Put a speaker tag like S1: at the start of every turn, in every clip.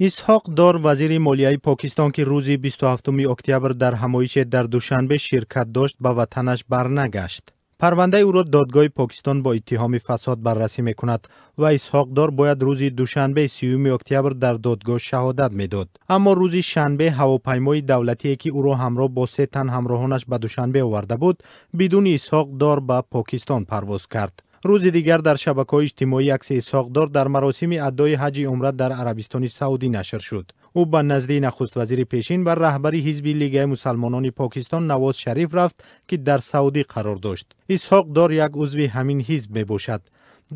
S1: Исҳоқ Дор, вазири молияи Покистон, ки рӯзи 27 октябр дар ҳамоише дар Душанбе ширкат дошт, ба ватанаш барнагашт. Парвандаи ӯро додгоҳи Покистон бо иттиҳоми фасод баррасӣ мекунад ва Исҳоқ Дор бояд рӯзи душанбе, 30 октябр, дар додгоҳ шаҳодат медод. Аммо рӯзи шанбе ҳавопаймои давлатие, ки ӯро ҳамроҳ бо се тан ҳамроҳонаш ба Душанбе оварда буд, бидуни Исҳоқ Дор ба Покистон парвоз кард. Рӯзи дигар дар шабакаҳои иҷтимоӣ акси Исҳоқ Дор дар маросими адои ҳаҷи умра дар Арабистони Саудӣ нашр шуд. Ӯ ба назди нахуствазири пешин ва раҳбари ҳизби Лигаи мусалмонони Покистон Навоз Шариф рафт, ки дар Саудӣ қарор дошт. Исҳоқ Дор як узви ҳамин ҳизб мебошад.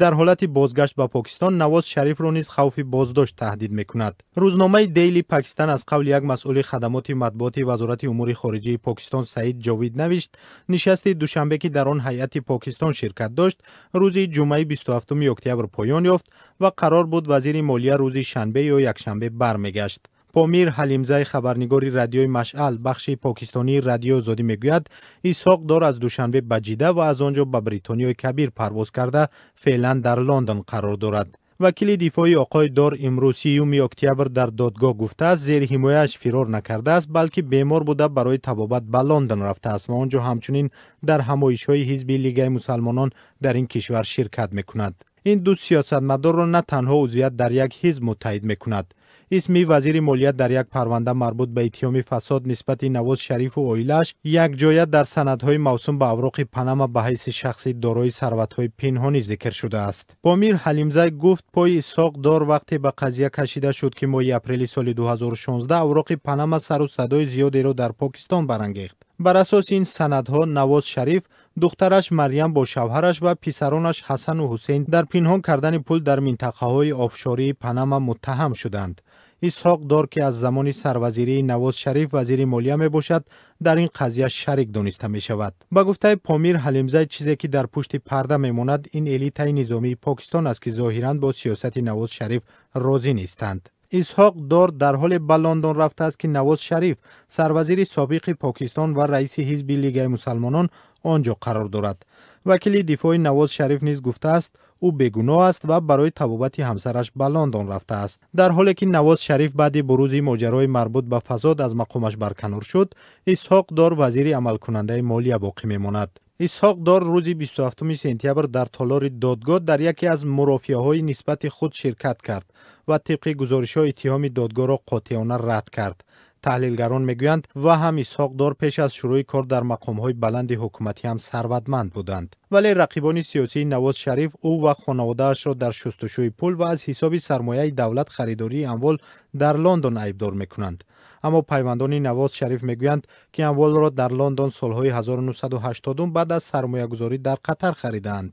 S1: Дар ҳолати бозгашт ба Покистон Навоз Шарифро низ хавфи боздошт таҳдид мекунад. Рӯзномаи Дейли Пакистан аз қавли як масъули хадамоти матбуоти Вазорати умури хориҷии Покистон Саид Ҷовид навишт: нишасти Душанбе, ки дар он ҳайати Покистон ширкат дошт, рӯзи ҷумъаи 27 октябр поён ёфт ва қарор буд вазири молия рӯзи шанбе ё якшанбе бармегашт. Помир Ҳалимзай, хабарнигори Радиои Машъал, бахши покистонии Радиои Озодӣ, мегӯяд, Исҳоқ Дор аз Душанбе ба Ҷида ва аз он ҷо ба Бритониёи Кабир парвоз карда, феълан дар Лондон қарор дорад. Вакили дифои оқои Дор имрӯз, 30 октябр, дар додгоҳ гуфтааст, зери ҳимояаш фирор накардааст, балки бемор буда, барои табобат ба Лондон рафтааст ва он ҷо ҳамчунин дар ҳамоишҳои ҳизби Лигаи мусалмонон дар ин кишвар ширкат мекунад. Ин ду сиёсатмадорро на танҳо узвият дар як ҳизб муттаҳид мекунад. Исми вазири молия дар як парванда марбут ба иттиҳоми фасод нисбати Навоз Шарифу оилааш якҷоя дар санадҳои мавсум ба авроқи Панама ба ҳайси шахси дорои сарватҳои пинҳонӣ зикр шудааст. Помир Ҳалимзай гуфт, пои Исҳоқ Дор вақте ба қазия кашида шуд, ки моҳи апрели соли 2016 авроқи Панама сару садои зиёдеро дар Покистон барангехт. Бар асоси ин санадҳо Навоз Шариф, духтараш Марьям бо шавҳараш ва писаронаш Ҳасану Ҳусейн дар пинҳон кардани пул дар минтақаҳои офшории Панама муттаҳам шуданд. Исҳоқ Дор, ки аз замони сарвазирии Навоз Шариф вазири молия мебошад, дар ин қазия шарик дониста мешавад. Ба гуфтаи Помир Ҳалимзай, чизе ки дар пушти парда мемонад, ин элитаи низомии Покистон аст, ки зоҳиран бо сиёсати Навоз Шариф розӣ нестанд. Исҳоқ Дор дар ҳоле ба Лондон рафтааст, ки Навоз Шариф, сарвазири собиқи Покистон ва раиси ҳизби Лигаи мусалмонон, он ҷо қарор дорад. Вакили дифои Навоз Шариф низ гуфтааст, ӯ бегуноҳ аст ва барои табобати ҳамсараш ба Лондон рафтааст. Дар ҳоле ки Навоз Шариф баъди бурӯзи моҷарои марбут ба фасод аз мақомаш барканор шуд, Исҳоқ Дор вазири амалкунандаи молия боқӣ мемонад. Исҳоқ Дор рӯзи 27 сентябр дар толори додгоҳ дар яке аз мурофиаҳои нисбати худ ширкат кард ва тибқи гузоришҳо иттиҳоми додгоҳро қотеона рад кард. Таҳлилгарон мегӯянд, ва ҳам Исҳоқ Дор пеш аз шурӯи кор дар мақомҳои баланди ҳукуматӣ ҳам сарватманд буданд. Вале рақибони сиёсии Навоз Шариф ӯ ва хонаводаашро дар шустушӯи пул ва аз ҳисоби сармояи давлат харидории амвол дар Лондон айбдор мекунанд. Аммо пайвандони Навоз Шариф мегӯянд, ки амволро дар Лондон солҳои 1980 баъд аз сармоягузорӣ дар Қатар харидаанд.